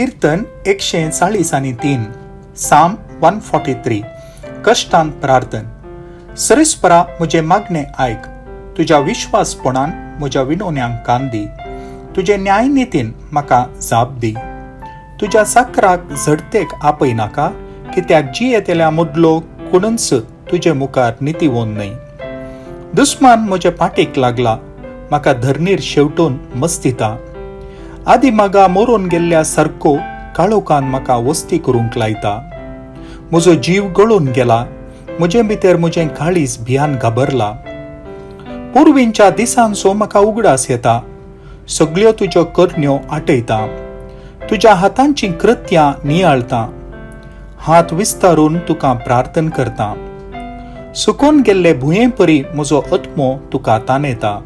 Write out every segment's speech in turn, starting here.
किर्तन 143, साम 143. कश्टान प्रार्थन. सरेस्परा, म्हजें मागणें आयक. तुज्या विश्वासपणान म्हज्या विनवण्यांक कान दी. तुजे न्यायनितीन म्हाका जाप दी. तुज्या चाकराक झडतेक आपय नाका, कित्याक जियेतल्या मदलो कोणूच तुजे मुखार नितीवोन न्हय. दुस्मान म्हजे पाटीक लागला, म्हाका धरणीर शेवटून मस्तिता. आदी म्हाका मरून गेल्ल्या सारको काळोखान म्हाका वस्ती करूंक लायता. म्हजो जीव गळून गेला, म्हजे भितर म्हजें काळीज भियान घाबरला. पुर्वींच्या दिसांचो म्हाका उगडास येता, सगळ्यो तुज्यो करण्यो आटयता. तुज्या हातांची कृत्यां नियाळता, हात विस्तारून तुका प्रार्थन करता. सुकून गेल्ले भुंये परी म्हजो आत्मो तुका तानेता.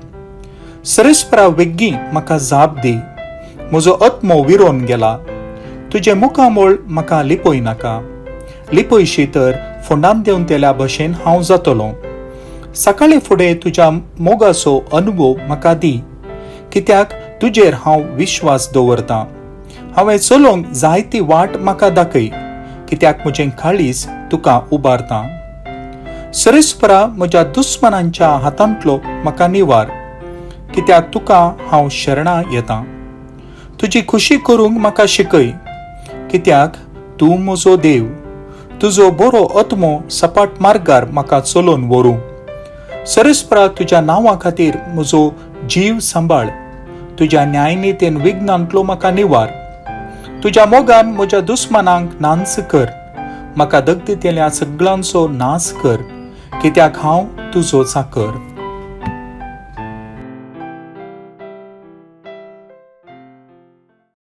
सरेस्परा, वेग्गी म्हाका जाप दी. म्हजो आत्मो विरोन गेला. तुजें मुखामळ म्हाका लिपय नाका. लिपयशी तर फोंडान देंवतेल्या भशेन हांव जातलो. सकाळी फुडें तुज्या मोगाचो अनुभव म्हाका दी, कित्याक तुजेर हांव विश्वास दवरतां. हांवें चलोवंक जायती वाट म्हाका दाखय, कित्याक म्हजें काळीज तुका उबारता. सरेस्परा, म्हज्या दुस्मानांच्या हातांतलो म्हाका निवार, कित्याक तुका हांव शरणां येता. तुजी खुशी करूंक म्हाका शिकय, कित्याक तूं म्हजो देव. तुजो बरो आत्मो सपाट मार्गार म्हाका चलोवन व्हरूं. सरेस्परा, तुज्या नांवा खातीर म्हजो जीव सांबाळ. तुज्या न्यायनितीन विघ्नांतलो म्हाका निवार. तुज्या मोगान म्हज्या दुस्मानांक नांच कर. म्हाका दगदितेल्या सगळ्यांचो नाश कर, कित्याक हांव तुजो चाकर.